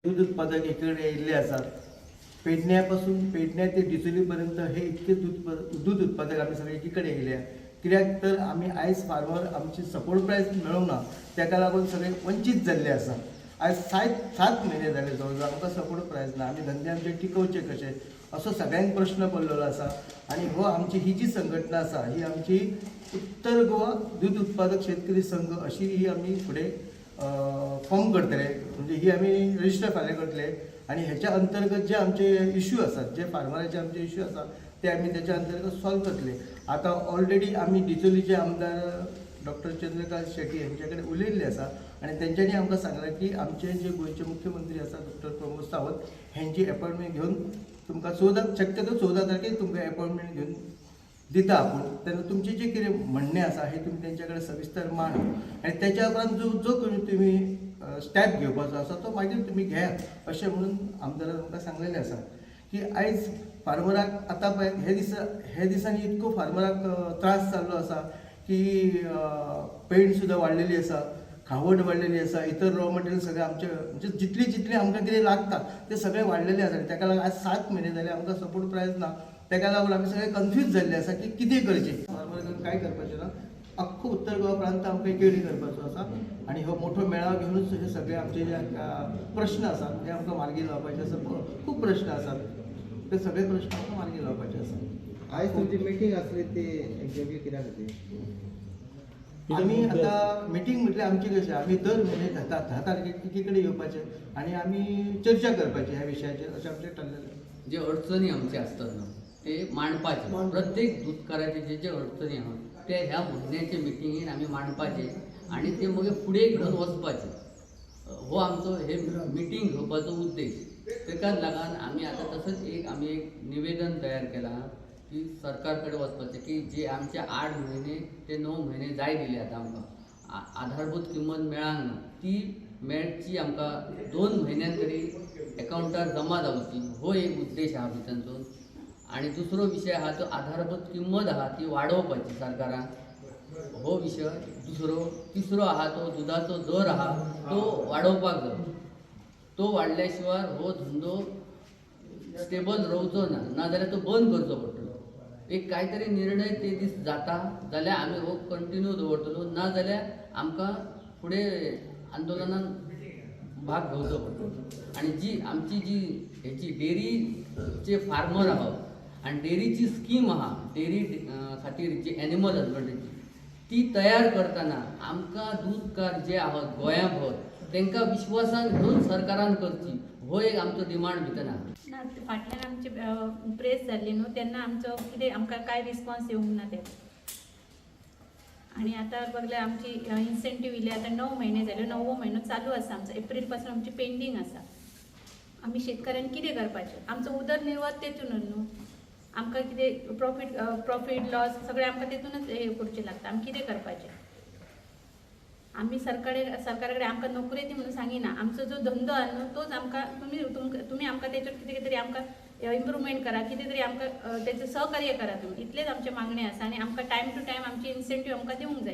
दूध उत्पादक एकीकडे येयल्ले आसात. पेडण्या पासून, पेडण्या ते डिचोली पर्यंत हे इतके दूध दूध उत्पादक आमी सगळे एकीकडे येयल्या. कित्याक तर आमी आयज फार्मर आमची सपोर्ट प्रायस मेळूंक ना, ताका लागून सगळे वंचीत जाल्ले आसा. आयज 7 म्हयने जाले जवळ जवळ आमकां सपोर्ट प्रायस ना. आमी धंदे आमचे टिकोवचे कशे असो सगळ्यांक प्रश्न पडलेलो आसा. आनी हो आमची ही जी संघटना आसा, ही आमची उत्तर गोवा दूध उत्पादक शेतकरी संघ अशी ही आमी फुडें फॉर्म करतले, म्हणजे ही आमी रजिस्टर फाल्यां करतले. आनी हेच्या अंतर्गत जे आमचे इश्यू आसात, जे फार्मराचे आमचे इश्यू आसा, ते आमी तेच्या अंतर्गत सॉल्व करतले. आतां ऑलरेडी आमी डिचोलीचे आमदार डॉक्टर चंद्रकांत शेट्टी हेंचे कडेन उलयल्ले आसा आनी तेंच्यांनी आमकां सांगलें की आमचे जे गोंयचे मुख्यमंत्री आसा डॉक्टर प्रमोद सावंत हेंची एपॉयंटमेंट घेवन तुमकां 14, शक्यतो 14 तारखेक तुमकां एपॉयंटमेंट घेवन दिता आपूण. तेन्ना तुमचें जें कितें म्हणणें आसा हें तुमी तेंच्या कडेन सविस्तर मांडा आनी तेच्या उपरांत जो जो तुमी स्टेप घेवपाचो आसा तो मागीर तुमी घेयात, अशें म्हणून आमदारान आमकां सांगलेलें आसा. की आयज फार्मराक आतां पळय हे दिसांनी इतको फार्मराक त्रास जाल्लो आसा की पेंट सुद्दां वाडलेली आसा, खावड वाडलेली आसा, इतर रॉ मटेरियल सगळें आमचें, म्हणजे जितली जितलें आमकां कितें लागता तें सगळें वाडलेलें आसा. आनी ताका लागून आज 7 म्हयने जाले आमकां सपोर्ट प्रायस ना. ताका लागून आमी सगळे कन्फ्यूज जाल्ले आसा की कितें करचें, फार्मर काय करपाचें ना. अख्खो उत्तर गोवा प्रांत आमकां एकेकडेन करपाचो आसा आनी हो मोठो मेळाव घेवनूच हे सगळे आमचे जे प्रश्न आसात ते आमकां मार्गी लावपाचे आसा. खूब प्रश्न आसात, ते सगळे प्रश्न आमकां मार्गी लावपाचे आसा. आयज तुमची मिटींग आसली ती एक्झॅक्टली कित्या खातीर? आमी आतां मिटींग म्हटल्यार आमची कशें, आमी दर म्हयने 10 तारखेक एकी कडेन येवपाचें आनी आमी चर्चा करपाची ह्या विशयाचेर, अशें आमचें ठरलेलें. जे अडचणी आमचे आसतात न्हू ते मांडपाचे, प्रत्येक दूदकाराचे जे जे अडचणी आहा ते ह्या म्हयन्याचे मिटिंगेन आमी मांडपाचे आनी ते मागीर फुडें घेवन वचपाचे. हो आमचो हे मिटींग घेवपाचो उद्देश. तेकाच लागून आमी आतां तसोच एक आमी एक निवेदन तयार केलां की सरकार कडेन वचपाचें की जे आमचे 8 म्हयने ते 9 म्हयने जाय दिले आतां आमकां आधारभूत किंमत मेळांक ना, ती मेळची आमकां 2 म्हयन्यान तरी एकावंटार जमा जावची, हो एक उद्देश आहा भितरसून. आनी दुसरो विशय आहा तो आधारभूत किंमत आहा ती वाडोवपाची सरकारान, हो विशय दुसरो. तिसरो आहा तो दुदाचो दर आहा तो वाडोवपाक जाय, तो वाडल्या शिवाय हो धंदो स्टेबल रावचो ना, नाजाल्यार तो बंद करचो पडटलो. एक काय तरी निर्णय ते दीस जाता जाल्यार आमी हो कंटिन्यू दवरतलो, ना जाल्यार आमकां फुडें आंदोलनान भाग घेवचो पडटलो. आनी जी आमची जी हेची डेअरीचे फार्मर आहा आनी डेअरीची स्कीम आहा, डेअरी खातीर जी एनिमल हजबंड्रीची ती तयार करतना आमकां दूदकार जे आहात गोंया भर तांकां विश्वासान घेवन सरकारान करची, हो एक आमचो डिमांड भितर आहा. ना, फाटल्यान आमची प्रेस जाल्ली न्हू तेन्ना आमचो कितें आमकां कांय रिस्पॉन्स येवंक ना ते. आनी आतां बगले आमची इन्सेंटीव इल्ली आतां 9 म्हयने जाले, 9वो म्हयनो चालू आसा आमचो, एप्रील पासून आमची पेंडींग आसा. आमी शेतकऱ्यांनी कितें करपाचें, आमचो उदरनिर्वाह तेतून न्हू, आमकां कितें प्रॉफीट लॉस सगळें आमकां तेतूनच हें करचें लागता. आमी कितें करपाचें, आमी सरकारा कडेन आमकां नोकरी दी म्हणून सांगिना, आमचो जो धंदो आहा न्हू तोच आमकां तुमी आमकां तेचेर कितें तरी आमकां इम्प्रुवमेंट करा, कितें तरी आमकां तेचें सहकार्य करा तुमी, इतलेंच आमचें मागणें आसा. आनी आमकां टायम टू टायम आमची इन्सेंटीव आमकां दिवंक जाय.